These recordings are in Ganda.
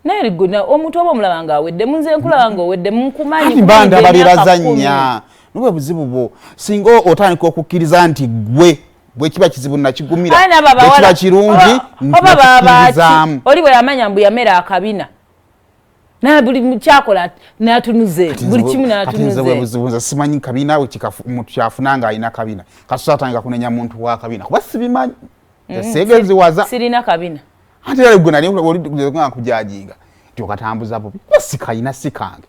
Naye gwe omuntu oba omulaba nga aweddemu, nze nkulaba nga oweddemu, nkumanyi. Mbanda bali bazannya, nubwe buzibu bwo. Singa otandika okukkiriza nti gwe bwe kiba kizibu nakigumira, bwe kiba kirungi oba babaaki, oli bwe yamanya mbu yamera akabina, naye buli kyakola natunuze, buli kimu natunuze. Buzibu nze simanyi kabina omuntu kyafuna nga alina kabina, kasusa atandika kunenya muntu wa kabina kuba sibimanyi. Segeziwaza. Sirina kabina. Ate era gwe nali oli kujajinga nti okatambuza bubi, kuba sikayina, sikange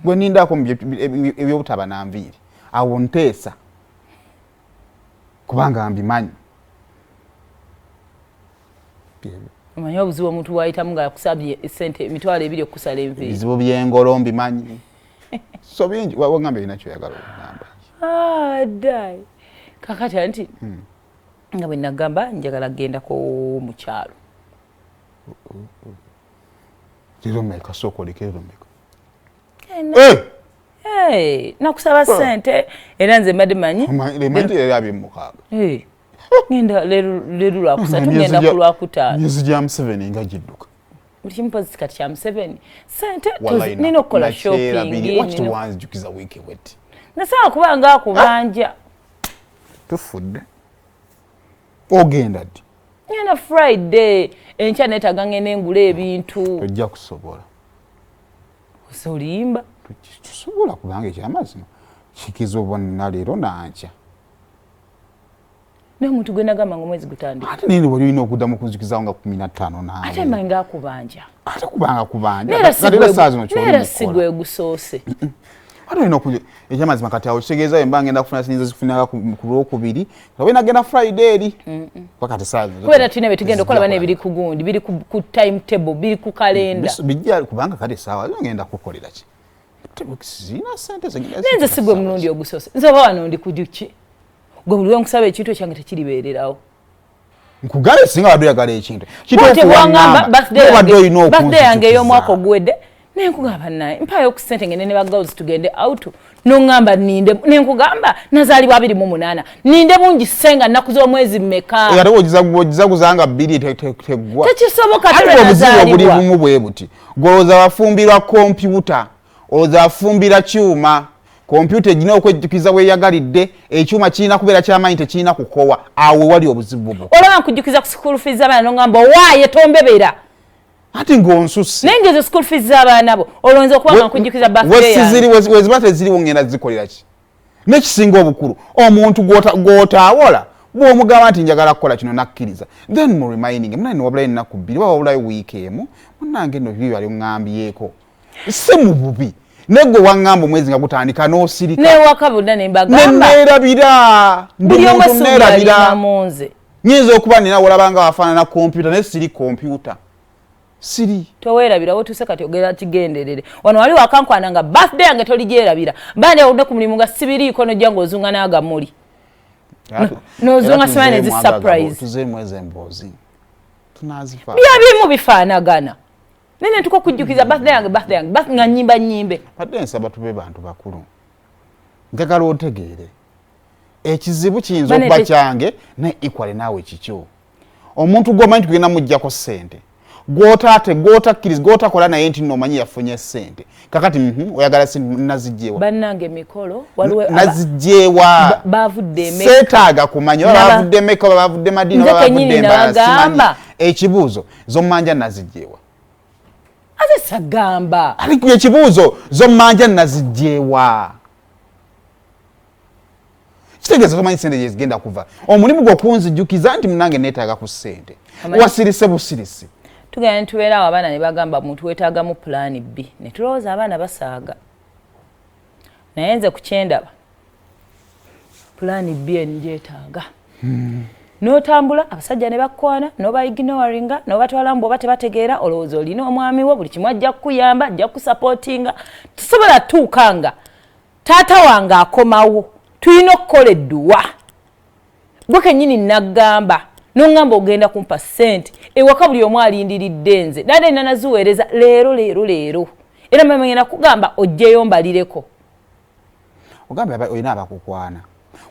gwe nindako ebyobutaba na nviiri, awo nteesa kubanga mbimanyi. Omanyi obuzibu omuntu wayitamu nga yakusabye sente 20,000 okusala enviiri? Ebizibu by'engolo mbimanyi, so bingi. Wagambye olina kyoyagala okugamba. Dai kakati anti nga bwe nagamba, njagala kugendako mu kyalo. Leero meka? Sooka oleke, leero meka? Nakusaba sente era nze mbadde manyi. Manyi leero 26. Ngenda leero lwakusatu, ngenda ku lwakutaano. Myezi gya Museveni nga gidduka. Buli kimu poziti kati kya Museveni. Sente nina okukola shopping. Waki tewanzijukiza wiiki bweti? Nasobola kuba nga akubanja. Tufudde. Ogenda ddi? Ngenda Friday enkya, neetaaga ngenda engula ebintu. Tojja kusobola. Olimba. Tusobola, kubanga ekyamazima kikiza obonna leero nankya. Naye omuntu gwe nagamba nga omwezi gutandika. Ate naye wali olina okuddamu okunzikizawo nga 15 naawe. Ate mmanyi nga akubanja. Ate kubanga kubanja. Naye si gwe gusoose. Ate olina oku ekyamazima kati awo kitegeeza bwe mba ngenda kufuna siyinza zifunira ku lwokubiri nga bwe nagenda Friday eri, kuba kati saa zino Kubeera tulina bye tugenda okukola bana, ebiri ku gundi, biri ku time table, biri ku kalenda. Bijja kubanga kati essaawa zino ngenda kukolera ki? Zirina sente zigenda. Naye nze si gwe mulundi ogusoose. Nze oba wano ndi kujuki, gwe buli lwenkusaba ekintu ekyange tekiribeererawo. Nkugale singa wadde oyagala ekintu kituufu, waŋŋamba obadde olina birthday yange ey'omwaka oguwedde, nenkugamba naye mpayo ku sente ngende ne bagirls tugende out, noŋŋamba ninde. Nenkugamba nazaalibwa 28, ninde bungi senga nnaku z'omwezi mmeka? Ate ogizaguza nga 2 teggwa. Tekisoboka. Ate obuzibu obuli bumu bwe buti: golowooza bafumbirwa kompyuta, olowooza bafumbira kyuma. Kompyuta egina okwejjukiza weeyagalidde, ekyuma kirina kubeera kyamaanyi, tekirina kukowa. Awo wali obuzibu bwo. Olaba nkujjukiza ku school fees z'abaana, noŋŋamba owaaye tombebera. Ate ng'onsusse. Naye ngezo school fees z'abaana bo olowooza okuba nga nkujjukiza birthday yange? Weziba teziriwo ngenda zikolera ki? Nekisinga obukulu, omuntu gw'otaawola bw'omugamba nti njagala kukola kino nakkiriza, then mu reminding munange wabulayo ennaku 2 oba wabulayo wiiki emu, munange nno biri bali oŋŋambyeko, si mu bubi, negwe waŋŋamba omwezi nga gutandika n'osirika. Newaka bonna ne mbagamba. Neneerabira. Ndi Buli omu muntu essuubi neerabira. alina mu nze. Nyinza okuba nina wolaba nga wafaanana kompyuta, naye siri kompyuta, siri. Toweerabira wotuuse kati, ogera kigenderere. Wano wali wakankwana nga birthday yange toligyerabira, mbandi awudde ku mulimu nga sibiriiko, nojja ng'ozunga n'agamuli n'ozunga simanyi nezi surprise. Tuzeemu ezo emboozi tunazifa. Byabimu bifaanagana, naye netuka okujjukiza birthday yange, birthday yange, nga nyimba nyimbe. Badde nsaba tube bantu bakulu. Njagala otegeere ekizibu kiyinza okuba kyange, naye equally naawe kikyo. Omuntu gwomanyi tugenda muggyako ssente, gwotaate gwotakkiriza gwotakola naye nti nno omanyi yafunye ssente kakati, oyagala ssente nazigyewa? Bannange emikolo waliwo Nazigyewa? Bavudde Emeka. Seetaaga kumanya oba bavudde Meka oba bavudde Madina oba Nze bavudde kennyini Embalala, simanyi. nabagamba. Ekibuuzo, zommanja nazigyewa? Ate sagamba. Ate ekibuuzo, zommanja nazigyewa? Kitegeeza tomanyi sente gyezigenda kuva. Omulimu gwe okunzijukiza nti munange neetaaga ku ssente, wasirise busirisi. Tugenda netubeera awo, abaana ne bagamba muntu weetaagamu plan B, ne tulowooza abaana basaaga, naye nze ku kyendaba plan B engyetaaga. N'otambula, abasajja ne bakkwana, n'obaignoringa, n'obatwala mbu oba tebategeera. Olowooza olina omwami wo, buli kimu ajja kukuyamba, ajja kukusupportinga. Tusobola tuuka nga taata wange akomawo, tulina okukola edduwa. Gwe kennyini naggamba noŋŋamba ogenda kumpa ssente ewaka, buli omu alindiridde nze, nadde nina naziweereza leero leero leero, era mama ngenda kugamba ojjeyo mbalireko. Ogambye olina abakukwana.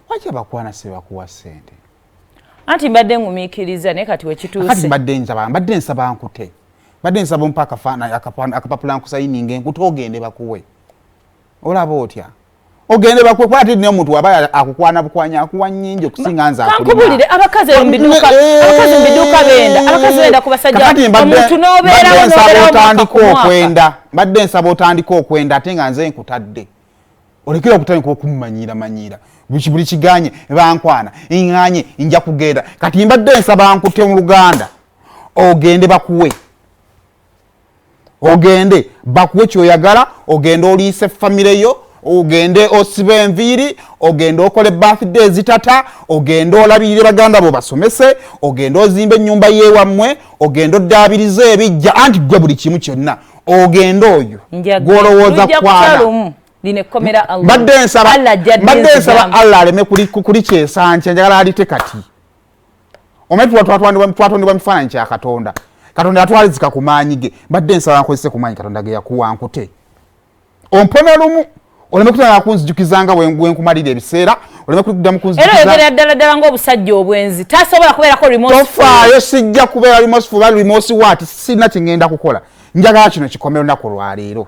Waki abakwana si bakuwa ssente? Anti mbadde ngumiikiriza, naye kati wekituuse. Kati mbadde nsaba nkute, mbadde nsaba ompa akapapula nkusayininga enkute, ogende bakuwe. Olaba otya? Ogende bakuwe, kuba ate nina omuntu aba akukwana bukwanya, akuwa nnyingi okusinga nze akulina. Kankubulire, abakazi mu biduuka, abakazi mu biduuka benda, abakazi benda ku basajja. Kakati Omuntu n'obeerawo mbadde nsaba n'obeerawo mwaka otandike ku mwaka. okwenda, mbadde nsaba otandike okwenda, ate nga nze nkutadde, olekera okutandika okummanyiira manyiira buli kiganye bankwana ŋŋanye nja kugenda. Kati mbadde nsaba nkute mu Luganda, ogende bakuwe, ogende bakuwe kyoyagala, ogende oliise famire yo, ogende osibe enviiri, ogende okole birthday ezitata, ogende olabirire baganda bo basomese, ogende ozimbe ennyumba yewammwe, ogende oddaabirize ebijja, anti gwe buli kimu kyonna ogende oyo gwolowooza Lujja kwana. kukya lumu lino ekkomera Allah. Mbadde nsaba Allah ajja mbadde nsaba ddinzijamu. Allah aleme kulikyesankya, njagala alite kati. Omanyi twatondebwa mu kifaananyi kya Katonda. Katonda yatwalizika ku maanyi ge. Mbadde nsaba nkozese ku maanyi Katonda ge yakuwa, nkute ompone lumu, oleme kutandika kunzijukizanga bwe nkumalira ebiseera, oleme kuddamu Era kunzijukiza. oyogera ddala ddala ng'obusajja obwenzi tasobola kubeerako remorseful. Tofaayo, sijja kubeera remorseful ba remorse what? Sirina kyengenda kukola. Njagala kino kikome olunaku lwaleero.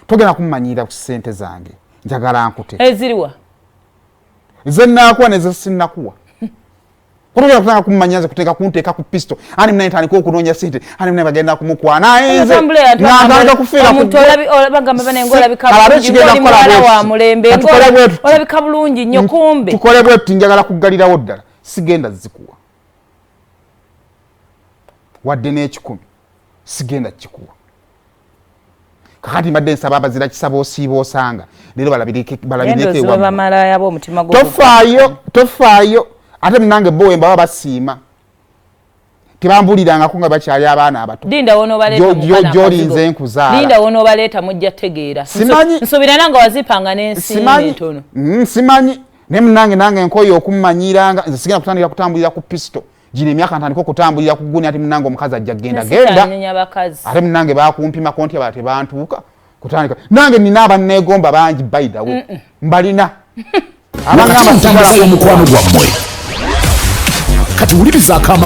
Togenda kummanyiira ku ssente zange, njagala nkute. Eziriwa? Ze naakuwa neze sinnakuwa. Kutogenda kutanga kumumanya nze kuteeka kunteeka ku pisto ani munaye ntandika okunoonya sente, ani munaye bagenda kumukwana nze nga ntandika kufiira ku Omuntu bagamba bane ng'olabika Kalabe bulungi, kigenda ng'oli kukola muwala bwe wa tuti. mulembe, Katukole bwe tuti. olabika bulungi nnyo, kumbe. Tukole bwe tuti, njagala kuggalirawo ddala, sigenda zikuwa wadde n'ekikumi, sigenda kikuwa. Kakati mbadde nsaba abazira kisaba osiiba osanga leero Genda balabireko oziwe ewammwe. Bamalaaya b'omutima gwo. Tofaayo, tofaayo. Ate munange bo wembaba basiima, tebambulirangako nga bakyali abaana abato. Linda wonoobaleeta mukana Gy'olinze akazigo. nkuzaala. Linda wonoobaleeta mujja tegeera. Simanyi. Nsuubira nange wazipanga n'ensimbi Simanyi. entono. Simanyi, naye munange nange nkoye okummanyiranga. Nze sigenda kutandika kutambulira ku pisto gino emyaka, ntandika okutambulira ku guni. Ati munange omukazi ajja genda genda. Sikyanyenya bakazi. Ate munange bakumpimako nti abala tebantuuka kutandika. Nange nina abanneegomba bangi, by the way, mbalina. Wakati Abangamba mu ntambuza sigala y'omukwano gwammwe, kati wuliriza akama.